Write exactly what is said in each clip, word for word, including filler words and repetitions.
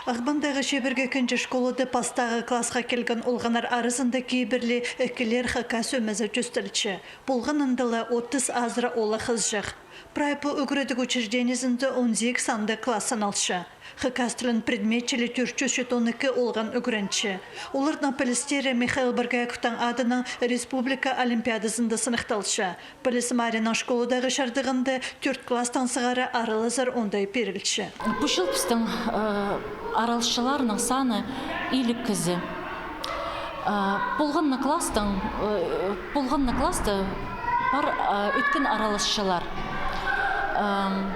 Ағбандағы чибіргі ікінҷі школада пастағы классха килген олғаннар аразында кибірлі ікілер хакас ӧмезі тӧстелче. Полғанында ла отыс азыра ола хызыҷах. Прай пу ӱгредіг учреждениезінде он сигіс сандығ класс саналча. Хакас тілін предметче ле тӧрт чӱс читон ікі олған ӱгренче. Оларның пілістері Михаил Боргоевтің адынаң республика олимпиадазында сыныхталча. Піліс Маринның школадағы чардығында тӧрт класстаң сығара аралазар оңдай пирілче. Пу чыл пістің, э, араласчыларның саны илиг кізі. Э, полған на класстаң, э, полған на класста пар, э, ӧткен араласчылар. Эм,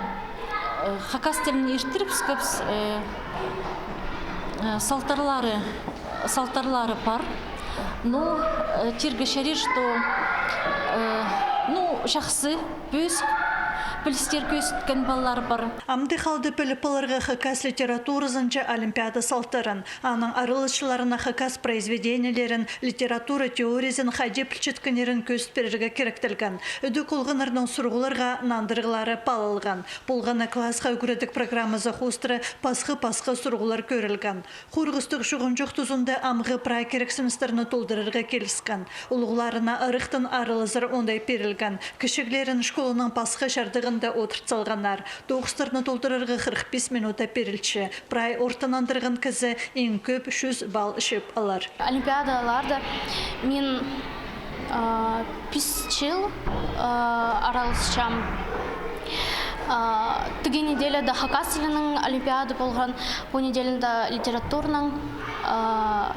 э, хакас тілін иртірібіскебіс, э, э, салтарлары, салтарлары пар. Ну, э, тирге чарир, что, э, ну, чахсы, пӧзік пілістер кӧзіткен палалар пар. Амды халды піліп аларға хакас литературазынҷа олимпиада салтарын, аның араласчыларына хакас произведениелерін, литература теориязын хайди пілчеткеннерін кӧзіт пирерге киректелген. Ідӧк олғаннарның сурығларға нандырығлары паалалған. Полған на классха ӱгредіг программазы хоостыра пасха-пасха сурығлар кӧрілген. Хорғыстығ чуғынҷох тузында амғы прай кирексіністерні толдырарға киліскен. Улуғларына ырахтаң аралазар оңдай пирілген. Кічіглерін школаның пасха чардығында одырт салғаннар. Тоғыстарны толдырарға хырых пис минута пирілче. Прай орта нандырған кізі иң кӧп чӱс балл чыып алар. Олимпиадаларда мин, а, пис чыл, а, араласчам. А, тігі неделяда хакас тілінің олимпиада полған, пу неделяда литературның. А,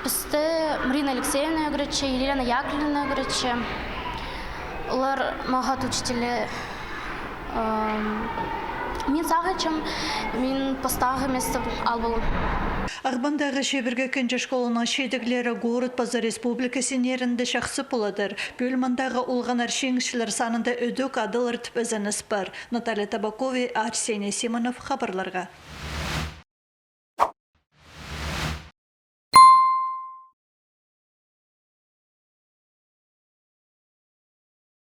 пісті Марина Алексеевна ӱгретче, Елена Яковлевна ӱгретче. Олар мағат учителі. Ам, мин сағынчам, мин пастағы место ал полам. Ағбандағы чибіргі ікінҷі школаның чидіглері город паза республика синнерінде чахсы поладыр. Пӱӱл мындағы олғаннар чиңісчілер санында ідӧк адалар тіп ізеніс пар. Наталья Табакова, Арсений Симонов, хабарларға.